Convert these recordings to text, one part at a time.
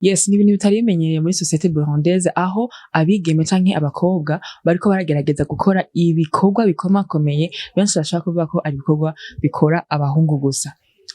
Yes, ni ibintu bitari bimenyereye muri société burundaise, aho abigeme canke abakobwa bariko baragerageza gukora ibikorwa bikomakomeye benshi bashaka kuvuga ko ari ibikorwa bikora abahungu gusa.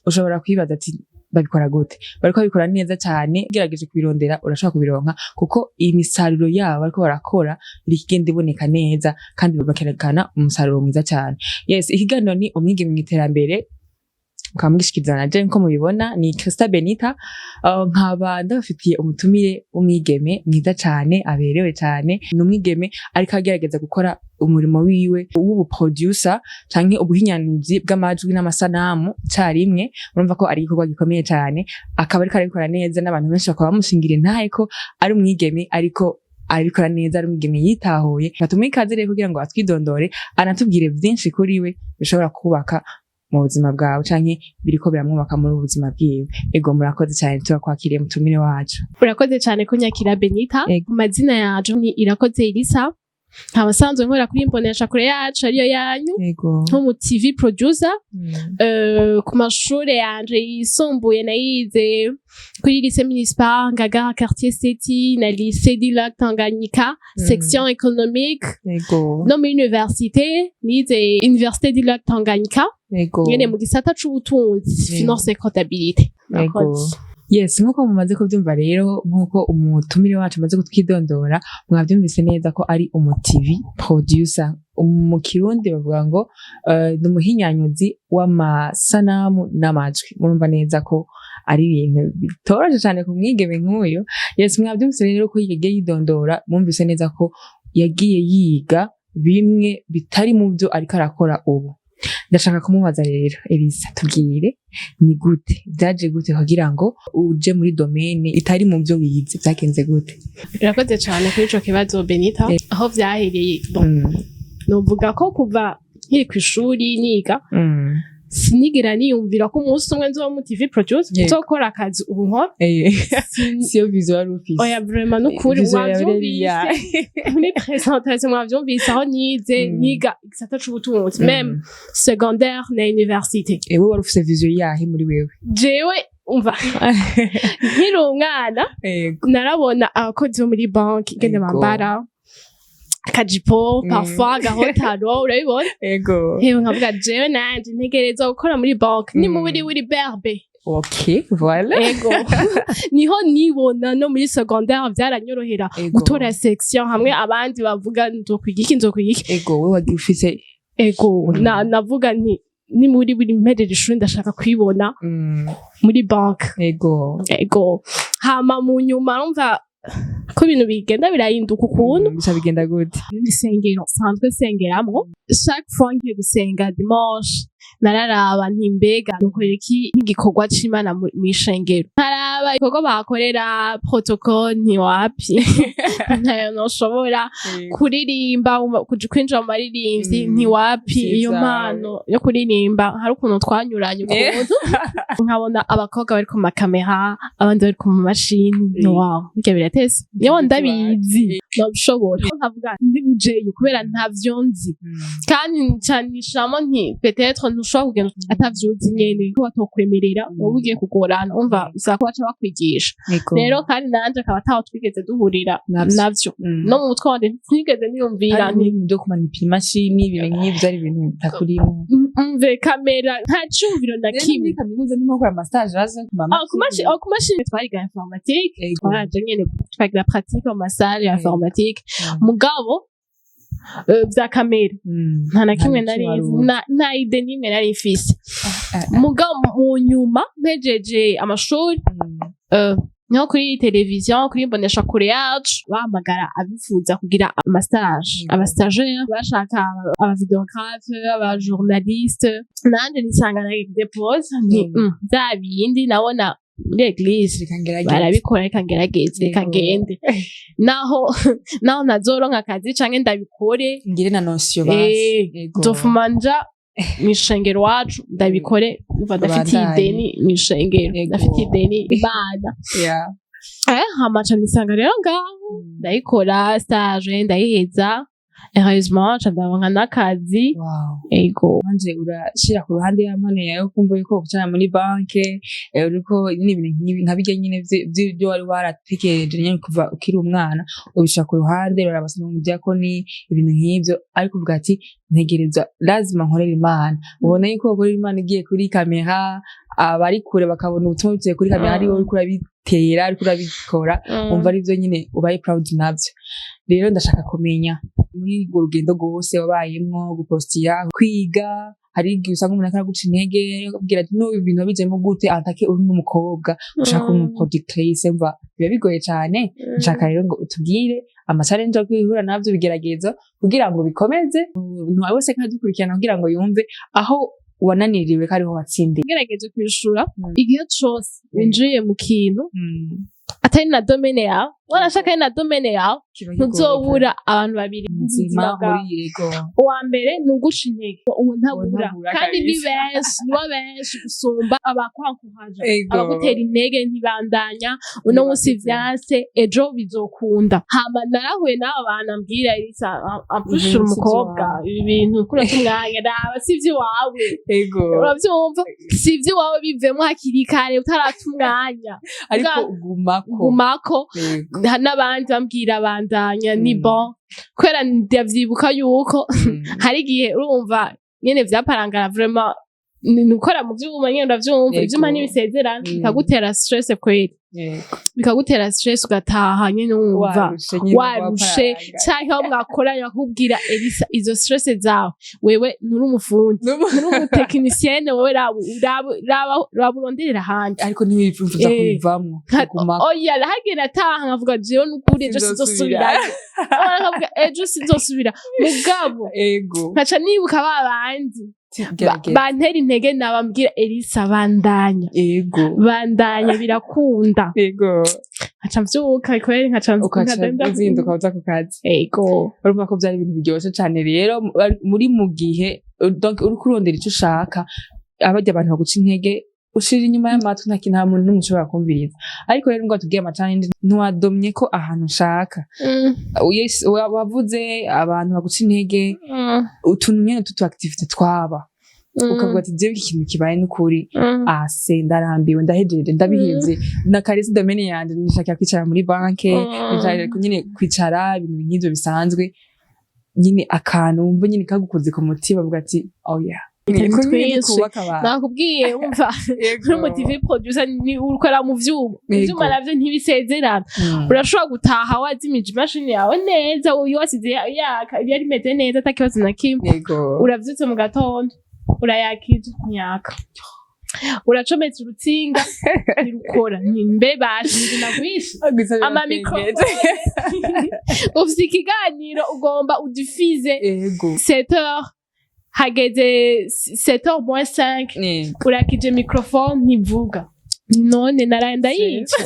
Ushobora kwibaza ati: "Babikora gute?" Bariko babikora neza cyane. Ugerageje kubirondera urashobora kubironka, kuko imisaruro yabo bariko barakora iri igenda iboneka neza kandi bakerekana umusaruro mwiza cyane. Yes, ikiganiro ni Umwigeme mu Iterambere, mukaba mugishikirizana na je, nko mubibona ni Christa Benita. Nkaba ndabafitiye umutumire w'umwigeme mwiza cyane, aberewe cyane. Ni umwigeme ariko agerageza gukora umurimo wiwe w'ubu producer canke ubuhinyanuzi bw'amajwi n'amasanamu carimwe. Urumva ko ari igikorwa gikomeye cyane, akaba ariko arabikora neza, n'abantu benshi bakaba bamushingira intahe ko ari umwigeme ariko arabikora neza, ari umwigeme yitahuye. Tumuhe ikaze rero kugira ngo atwidondore, anatubwire vyinshi kuri we bishobora kubaka mu buzima bwawe canke biriko biramwubaka muri ubu buzima bwiwe. Ego, murakoze cyane, turakwakiriye, mutumire wacu. Urakoze cyane kunyakira, Benita. Ego. Amazina yacu ni Irakoze Elisa, nkaba nsanzwe nkorera kuri Imbonesha Kure yacu, ariyo yanyu, nk'umu TV producer. Ku mashure yanje yisumbuye nayize kuri lycée municipal Ngagara quartier Seti na lycée du Lac Tanganyika, section économique. No muri université nize Université du Lac Tanganyika, nyene mu gisata c'ubutunzi, finance et comptabilité. Murakoze. Yes, nkuko mumaze kubyumva rero, nkuko umutumire wacu amaze kutwidondora, mwabyumvise neza ko ari umu TV producer. Mu Kirundi bavuga ngo ni umuhinyanyuzi w'amasanamu n'amajwi. Murumva neza ko ari ibintu bitoroshe cyane ku mwigeme nk'uyu. Yes, mwabyumvise rero ko yagiye yidondora, mwumvise neza ko yagiye yiga bimwe bitari mu byo ariko arakora ubu. Ndashaka kumubaza rero: Elisa, tubwire, ni gute, byaje gute kugira ngo uje muri domaine itari mu byo wize? Byagenze gute? Urakoze cyane kuri ico kibazo, Benita. Aho vyahereye, bon, novuga ko kuva nkiri kw'ishuri niga, sinigera niyumvira ko umunsi umwe nzoba mu TV producer, nzokora akazi ubu nkora. Siyo vision wari ufise? Oya, vraiment, n'ukuri. Vision yawe rero Mwavyumvise muri présentation, mwavyumvise aho nize. Niga igisata c'ubutunzi, même secondaire na université. Ewe, wari ufise vision yahe muri wewe? Jewe umva, nkiri umwana narabona abakozi bo muri banki ingene bambara akajipo, parfois agahotaro, urabibona. Hewe, nkavuga: "Jewe nanje ntegerezwa gukora muri banki ni muri wiri berbe." Ok, voilà. Ego, niho nibona. No muri secondaire vyaranyorohera gutora section, hamwe abandi bavuga nzokwiga iki, nzokwiga iki. Ego, wewe wagiye ufise Ego. Navuga nti ni muri buri mpejeje ishuri ndashaka kwibona muri banki. Ego, hama mu nyuma numva ko ibintu bigenda birahinduka ukuntu. Bica bigenda gute? Isengero nsanzwe sengeramwo, chaque fois ngiye gusenga dimanche, nararaba nti: "Mbega nukorera iki nk'igikorwa c'Imana mw'ishengero?" Nkaraba ibikorwa bahakorera, protocole, ntiwapi, ntayo noshobora kuririmba, kuja kwinjira mu baririmbyi, ntiwapi, iyo Vyiza. mpano yo kuririmba hari ukuntu twanyuranye ukuntu. Nkabona abakobwa bari ku makamera, abandi bari ku mamashini, wow, birya biratese, niyo ndabizi nobishobora. Nkavuga ndi bujeyo kubera ntavyo nzi, kandi ncanishamo nti peut-être ntushobora kugenda atavyuzi nyene, ko batokwemerera, wowe ugiye kugorana, umva bisaba ko baca bakwigisha. Rero kandi nanje akaba ataho twigeze duhurira Navyo. navyo. No mu mutwe wanje sinigeze niyumvira hari nti n'ibintu byo kumanipira imashini, ibintu nk'ivyo ari ibintu bitakurimo. Mve kamera, nta cumviro na Rero kimwe. muri kaminuza ndimo gukora ama stage bazi ku Ah, ku mashini twariga informatique. Twaraje nyene twagira pratique mu ma salle ya informatique, mugabo vya kamera nta na kimwe nari nzi, nta idée n'imwe nari mfise. Mugabo mu nyuma mpejeje amashuri, nko kuri televiziyo, kuri Imbonesha Kure yacu, bahamagara abifuza kugira ama stage, aba stagiaire, bashaka aba vidéographe, aba journaliste. Nanje nisanga na dépose nti: "Vya bindi nabona muri église Reka ngerageze." barabikora, reka ngerageze, reka ngende, naho ntazoronka akazi canke ndabikore." Ngire na notion basi. Nzofuma nja mw'ishengero wacu ndabikore. Umva, ndafitiye Ubandanye. ideni mw'ishengero, ndafitiye ideni Imana. Hama ca nisanga rero ngaho ndayikora stage, ndayiheza. Heureusement, nca ndaronka n'akazi. Ego. Wanje urashira ku ruhande ya mpano yawe, kumva yuko ucara muri banke, uriko n'ibintu nka birya nyene vy'ibyo wari waratekereje nyene kuva ukiri umwana, ubishira ku ruhande, urabasoma mu diakoni, ibintu nk'ivyo, ariko uvuga ati ntegerezwa, lazima nkorera Imana. Ubona yuko ukorera Imana igiye kuri kamera, abari kure bakabona ubutumwa biciye kuri kamera, ari wowe uriko urabitera, uriko urabikora, umva ari byo nyine ubaye proud navyo. Rero ndashaka kumenya, muri urwo rugendo rwose wabayemwo, gupostiya, kwiga, hari igihe usanga umuntu ariko araguca intege, akubwira ati n'ubu ibintu wabijemo gute, antake uri n'umukobwa ushaka kuba umuproductrice, umva biba bigoye cane. Nshaka rero ngo utubwire ama challenge yo kwihura navyo, bigeragezo, kugira ngo bikomeze umuntu wese kandi adukurikirana, kugira ngo yumve aho wananiriwe ko ariho watsindiye. Ngerageje kwishura, igihe cose winjiye mu kintu atari na domaine yawe, wanashaka ari na domaine yawe, ntuzobura abantu babiri mu Ubuzima buzima bwawe. Muri yego. Uwa mbere ni uguca intege, uwo ntabura. Ntabura. Kandi ni Kabisa. benshi, nibo benshi gusumba abakwankuhaja, abagutera intege, ntibandanya uno munsi, vyanse, ejo bizokunda. Hama narahuye n'aba bantu ambwira: "Elisa, ampushura Ibintu si umukobwa, ivy'iwawe." Ibi bintu kuri umwanya raba si ivy'iwawe." Uravyumva, si ivy'iwawe, bivemo hakiri kare utarata umwanya. Ariko ugumako. Gumako. N'abandi bambwira bandanya, ni bon, kubera ndavyibuka yuko hari igihe urumva nyene vyaparangara vraiment, ni ukora mu vyuma nyene, uravyumva. Ivyuma ntibisezerana, bikagutera stress kweri. Bikagutera stress, ugataha nyene wumva Warushe nyene, warushe, waparanga. Canke aho mwakoranye bakubwira: "Elisa, izo stress zawe, wewe nturi umufundi, nturi umutekinisienne, wewe raba raba raba raba uronderera ahandi." Ariko ntiwifuza kubivamwo, ugumako. Oya, hagera ataha nkavuga: "Jewe nukuri ejo Sinzosubira." sinzosubirayo." Nkavuga: "Ejo sinzosubira." Mugabo nkaca nibuka ba bandi Gerageza. bantera intege, nabambwira: "Elisa, bandanya, bandanya, birakunda." Nkaca mvyuka kweri, nkaca Ukaca uzinduka uza ku kazi. Ego. Urumva ko byari ibintu biryoshe cane. Rero muri mu gihe donc uriko urondera ico ushaka, abarya abantu baguca intege, ushira inyuma y'amatwi, nta kintu, nta muntu n'umwe ushobora kumviriza. Ariko rero ngo tubwiye ama challenge, ntiwadomye ko ahantu ushaka. Yes, wavuze abantu baguca intege, utuntu nyene tutu activité twaba, ukavuga ati jewe iki kintu kibaye n'ukuri, ase ndarambiwe, ndahejeje, ndabihevye, na karisi domaine yanje, nishakira kwicara muri banke, nishakira nyine kwicara, ibintu nk'ivyo bisanzwe nyine, akantu wumva nyine kagukoze ku mutima, avuga ati oh yeah. Utuntu Niko nyine twinshi. twubaka abantu. Nakubwiye, wumva, nk'umu TV producer ni ukora mu vyuma. Ivyuma navyo ntibisezerana. Urashobora gutaha wazimije imashini yawe neza, uyu wasize yaka, yari imeze neza, ata kibazo na kimwe. Uravyutse mu gatondo, urayakije, ntiyaka. Uracometse urutsinga, ntirukora. Ni mbe bashinze nagwishe amamikrofone, ufise ikiganiro ugomba udifize 7 heures, hageze 7 heures moins 5, urakije microphone, ntivuga. None naraye ndayica,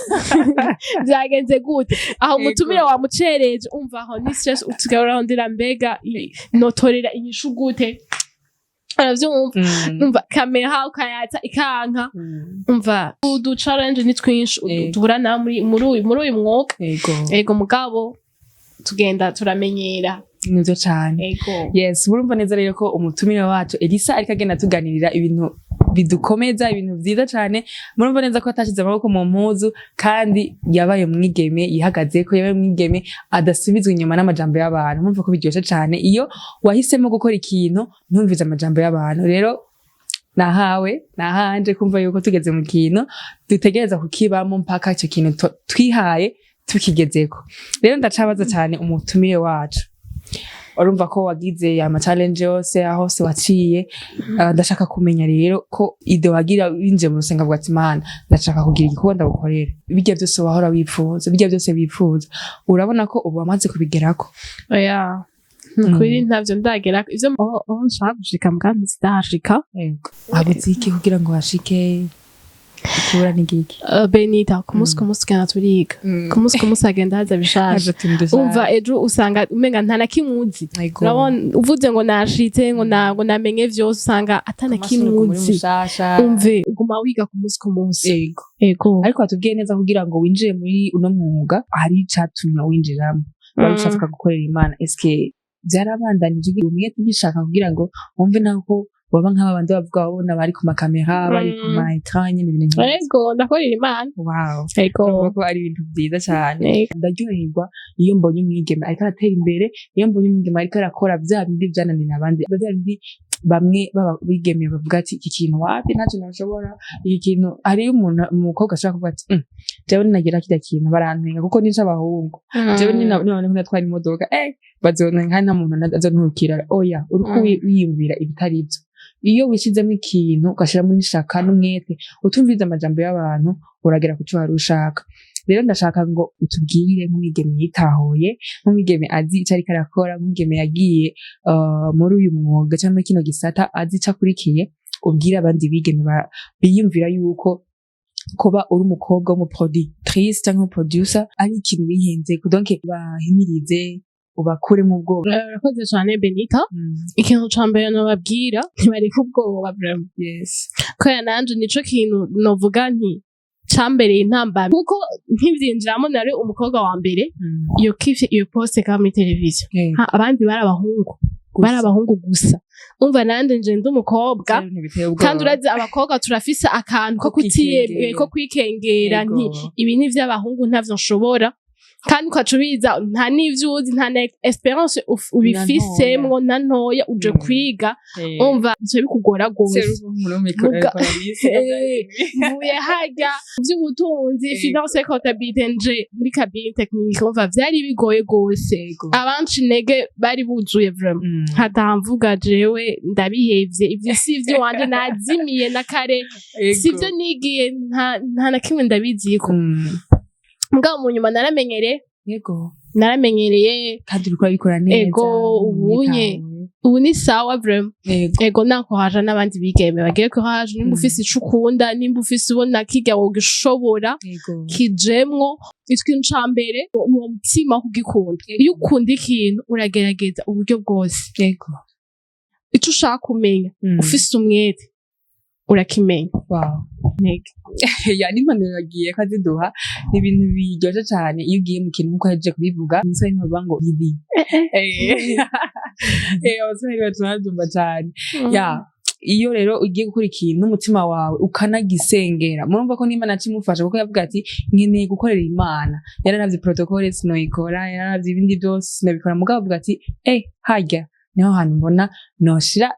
vyagenze gute aho? Umutumire wamucereje, umva aho ni stress, usigaye urarondera mbega notorera inyishu gute, uravyumva? Umva, kamera ukayatsa ikanka. Umva, udu challenge ni twinshi duhura nawo muri uyu mwuga. Ego, mugabo tugenda turamenyera. Nivyo cane. Ego. Yes, murumva neza rero ko umutumire wacu Elisa ariko agenda atuganirira ibintu bidukomeza, ibintu vyiza cane. Murumva neza ko atashize amaboko mu mpuzu, kandi yabaye umwigeme yihagazeko, yabaye umwigeme adasubizwa inyuma n'amajambo y'abantu. Murumva ko biryoshe cane iyo wahisemo gukora ikintu ntumvize amajambo y'abantu. Rero nahawe nahanje kumva yuko tugeze mu kintu dutegereza kukibamo mpaka ico kintu twihaye tukigezeko. Rero ndacabaza cane umutumire wacu, urumva ko wagize ama challenge yose, aho hose waciye. Ndashaka kumenya rero ko idée wagira winjiye mu rusenga, avuga ati: "Mana, ndashaka kugira igikorwa ndagukorera," bijya byose wahora wifuza, bijya byose wifuza, urabona ko ubu wamaze kubigerako? Oya, nukuri ntavyo ndagera ivyo aho nshaka gushika, mbwa ntizidashika. Habuze iki kugira ngo hashike? Ikibura ni giki? Benita, ku munsi ku munsi tugenda turiga, ku munsi ku munsi hagenda haza bishasha. Umva, ejo usanga umenga nta na kimwe uzi. Urabona, uvuze ngo nashitse, ngo ngo namenye vyose, usanga ata na kimwe uzi. Umve, uguma wiga ku munsi ku munsi. Ego. Ariko watubwiye neza, kugira ngo winjire muri uno mwuga hari icatumye winjiramo, wari ushaka gukorera Imana, eske Byarabandanije ugira umwete, ugishaka kugira ngo wumve naho baba nk'aba bandi bavuga, babona bari ku makamera, bari ku ma écran nyine, ibintu nk'ivyo. Ego, ndakorera Imana. Ego. Urumva ko ari ibintu byiza cyane. Ego. Ndaryoherwa iyo mbonye umwigeme ariko aratera imbere, iyo mbonye umwigeme ariko arakora bya bindi byananira abandi, bya bindi bamwe baba bigeme bavuga ati: "Iki kintu wapi, ntacyo nashobora." Iki kintu, hariyo umuntu, umukobwa ashobora kuvuga ati: Jewe ninagira kirya kintu barantwenga kuko nica abahungu. Jewe nibabona ko natwara imodoka, bazonenga, nta muntu azonturukira." Oya, uriko wiyumvira ibitari byo. Iyo wishizemo ikintu, ugashiramo n'ishaka n'umwete, utumviriza amajambo y'abantu, uragera ku cyo wari ushaka. Rero ndashaka ngo utubwire, nk'umwigeme yitahuye, nk'umwigeme azi icyo ariko arakora, nk'umwigeme yagiye muri uyu mwuga cyangwa muri kino gisata azi icyo akurikiye, ubwire abandi bigeme biyumvira yuko kuba uri umukobwa w'umuproductrice cyangwa umuproducer ari ikintu wihenze, donc bahimirize, ubakuremo ubwoba. Urakoze cyane, Benita. Ikintu ca mbere nobabwira, ntibareke ubwoba vraiment. Kubera nanje nico kintu novuga nti cambereye intambamyi, kuko nkivyinjiramo nari umukobwa wa mbere iyo kifye iyo poste ka muri televiziyo. Ha, abandi bari abahungu, bari abahungu gusa. Umva, nanje nje ndi umukobwa. Ibintu biteye ubwoba. Kandi urazi abakobwa turafise akantu ko Ko kwikengera. Ko kwikengera, nti ibi ni ivy'abahungu, ntavyo nshobora. Kandi ukaca ubiza nta n'ivyo uzi, nta na expérience ubifisemwo na ntoya, uje kwiga. Umva, bica bikugora gose. Mvuye harya vy'ubutunzi, finance, comptabilité, nje muri cabine technique. Umva, vyari bigoye gose. Abanca intege bari buzuye vraiment. Nkataha mvuga: "Jewe ndabihevye, ivyo si ivy'iwanje, nazimiye na kare, sivyo nigiye, nta na kimwe ndabiziko." Mugabo mu nyuma naramenyereye. Naramenyereye. Kandi uriko urabikora neza. Ego, ubunye. Ubu ni sawa vraiment. Ego, nakohaja n'abandi bigeme bagire courage. Nimba ufise ico ukunda, nimba ufise ubona kirya wogishobora, kijemwo. Ikintu ca mbere ni uwo mutima wo kugikunda. Iyo ukunda ikintu, uragerageza uburyo bwose. Ico ushaka kumenya, ufise umwete, urakimenya. Ntege. Ya, n'impanuro yagiye ko aziduha, ni ibintu biryoshe cyane iyo ugiye mu kintu nk'uko yaje kubivuga. Imisore ntibavuga ngo ibi, abasore bacu barabyumva cyane. Ya, iyo rero ugiye gukora ikintu n'umutima wawe, ukanagisengera, murumva ko n'Imana akimufasha, kuko yavuga ati: "Nkeneye gukorera Imana." Yararavye protocole, sinoyikora, yararavye ibindi byose, sinabikora, mugabo avuga ati: "Harya niho hantu mbona noshira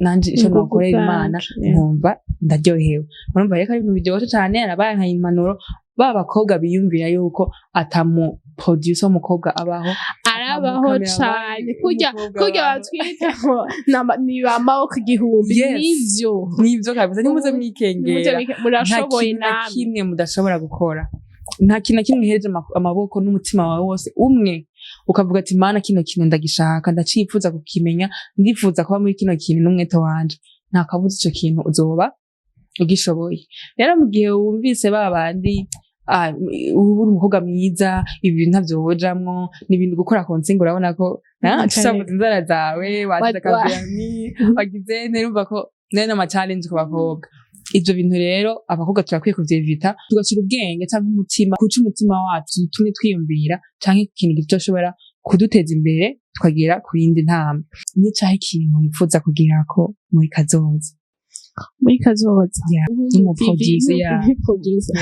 nanje ico Inguvu nokorera Imana, zanje, yeah. nkumva ndaryohewe." Murumva rero ko ari ibintu biryoshe cane. Arabaye nka impanuro ba bakobwa biyumvira yuko atamu producer w'umukobwa abaho. Arabaho. Atamu Cane. cameraman Kurya w'umukobwa kurya abaho. batwita ngo ni ba maboko igihumbi. Nivyo. Nivyo kabisa, nimuze mwikengera. Nta Murashoboye kintu na namwe. kimwe mudashobora gukora, nta kintu na kimwe uhereje amaboko n'umutima wawe wose umwe, ukavuga ati: "Mana, kino kintu ndagishaka, ndacifuza kukimenya, ndifuza kuba muri kino kintu n'umwete wanje," nta kabuza ico kintu uzoba ugishoboye. Rero mu gihe wumvise ba bandi, ubu uri umukobwa mwiza, ibi bintu ntavyo wojamwo, ni ibintu gukora ku nsinga, urabona ko tushabuze inzara zawe, wazize akavernis, wagize nterumva ko nayo n'ama challenge ku bakobwa. Ivyo bintu rero abakobwa turakwiye kuvyevita, tugashyira ubwenge canke umutima kuca umutima wacu tumwe twiyumvira canke ikintu kizoshobora kuduteza imbere, tukagera ku yindi ntambwe. Nicaho ikintu wifuza kugerako muri kazoza? Muri kazoza? Yeah, nk'umuproducer, yeah. Producer.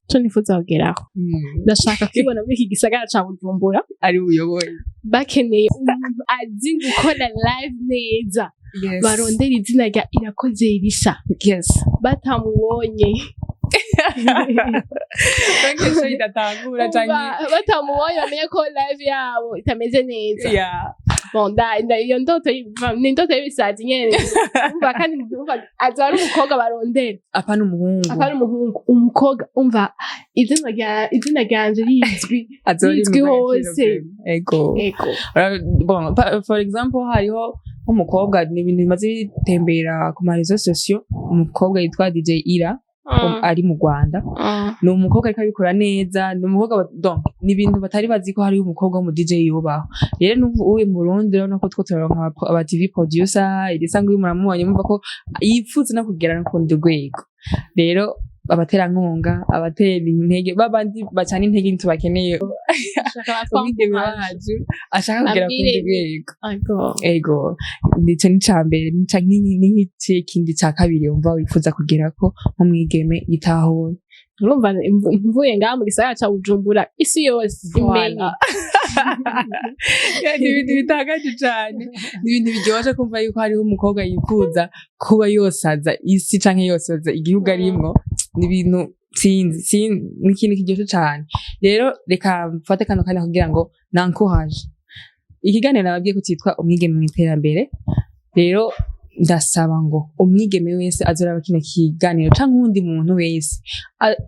Ico nifuza kugeraho, ndashaka kwibona muri iki gisagara ca Bujumbura ari uyoboye. Bakeneye umuntu azi gukora live neza, barondera izina rya Irakoze Elisa. Batamubonye, Canke show idatangura canke Batamubonye bamenye ko live yabo itameze neza. Bon, iyo ndoto ni indoto y'ibisazi nyene. Umva, kandi umva, azoba ari umukobwa barondera. Apana umuhungu. Apana umuhungu, umukobwa. Umva, izina ryanje rizwi, Azoba ari rizwi mu hose. Ego. Ego. Bon, for example, hariho nk'umukobwa, ni ibintu bimaze bitembera ku ma réseaux sociaux, umukobwa yitwa DJ Ira, ari mu Rwanda. Ni umukobwa ariko abikora neza, ni umukobwa donc ni ibintu batari bazi ko hariho umukobwa w'umu DJ yubaho. Rero n'ubu uyu mu Burundi, urabona ko two turaronka aba TV producer. Irisa nguyu muramubonye, mumva ko yipfuza no kugera no kundi rwego. Rero Abaterankunga, abatera intege, babandi bacana intege, ntitubakeneye. Umwigeme wacu ashaka kugera ku rundi rwego. Ego, nico ni ca mbere. Nica n'iki kindi ca kabiri wumva wifuza kugerako nk'umwigeme yitahuye? Urumva, mvuye ngaha mu gisagara ca Bujumbura, isi yose imenye. Ni ibintu bitangaje cane, ni ibintu biryoshe kumva yuko hariho umukobwa yifuza kuba yosaza isi canke yosaza igihugu arimwo. Ni ibintu sinzi, ni ikintu kiryoshe cane. Rero reka mfate kano kanya kugira ngo nankoraje ikiganiro. Nababwiye ko citwa "Umwigeme mu iterambere". Rero ndasaba ngo umwigeme wese azoraba kino kiganiro canke uwundi muntu wese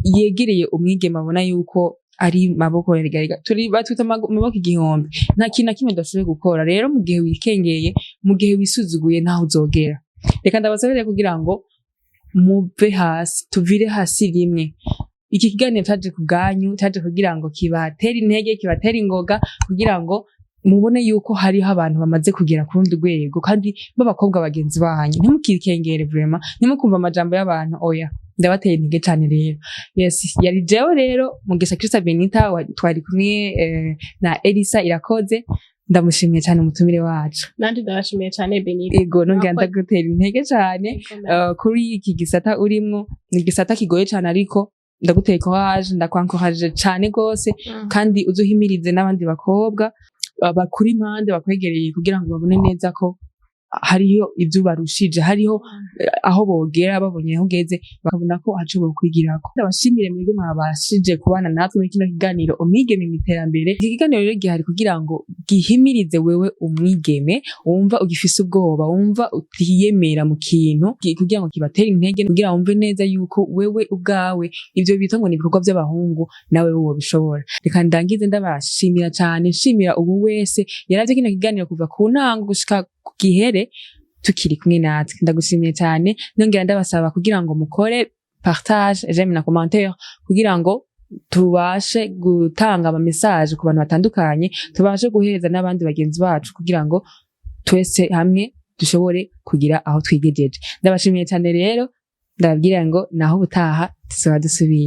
yegereye umwigeme abona yuko ari maboko yarigariga, turi batwita amaboko igihumbi, nta kintu na kimwe udashoboye gukora. Rero mu gihe wikengeye, mu gihe wisuzuguye, ntaho uzogera. Reka ndabasabire kugira ngo muve hasi, tuvire hasi rimwe. Iki kiganiro caje ku bwanyu, caje kugira ngo kibatere intege, kibatere ingoga, kugira ngo mubone yuko hariho abantu bamaze kugera ku rundi rwego kandi b'abakobwa bagenzi banyu. Ntimukikengere vraiment, ntimukumva amajambo y'abantu, oya. Ndabateye intege cane. Rero yes, yari jewe rero Mugisha Christa Benita, twari kumwe na Elisa Irakoze. Ndamushimiye cyane umutumire wacu. Nanje ndabashimiye cane, Benita. Ego, nongera Murakoze. ndagutera intege cane kuri iki gisata urimwo. Ni igisata kigoye cane, ariko ndaguteye courage, ndakwankoraje cane gose. Kandi uzuhimirize n'abandi bakobwa bakuri impande, bakwegereye, kugira ngo babone neza ko hariho ibyo barushije, hariho aho bogera babonye aho ugeze, bakabona ko haco bokwigirako. Ndabashimire mwebwe mwabashije kubana natwe muri kino kiganiro "Umwigeme mu iterambere". Iki kiganiro rero gihari kugira ngo gihimirize wewe umwigeme wumva ugifise ubwoba, wumva utiyemera mu kintu, kugira ngo kibatere intege, kugira wumve neza yuko wewe ubwawe ivyo bita ngo ni ibikorwa by'abahungu nawe wobishobora. Reka ndangize ndabashimira cyane, nshimira ubu wese yaravye kino kiganiro kuva ku ntango gushika ku gihere tukiri kumwe natwe. Ndagushimiye cyane, nongera ndabasaba kugira ngo mukore partage, j'aime na commentaire, kugira ngo tubashe gutanga ama message ku bantu batandukanye, tubashe guhereza n'abandi bagenzi bacu, kugira ngo twese hamwe dushobore kugira aho twigejeje. Ndabashimiye cyane. Rero ndababwira ngo naho ubutaha tuzoba dusubira.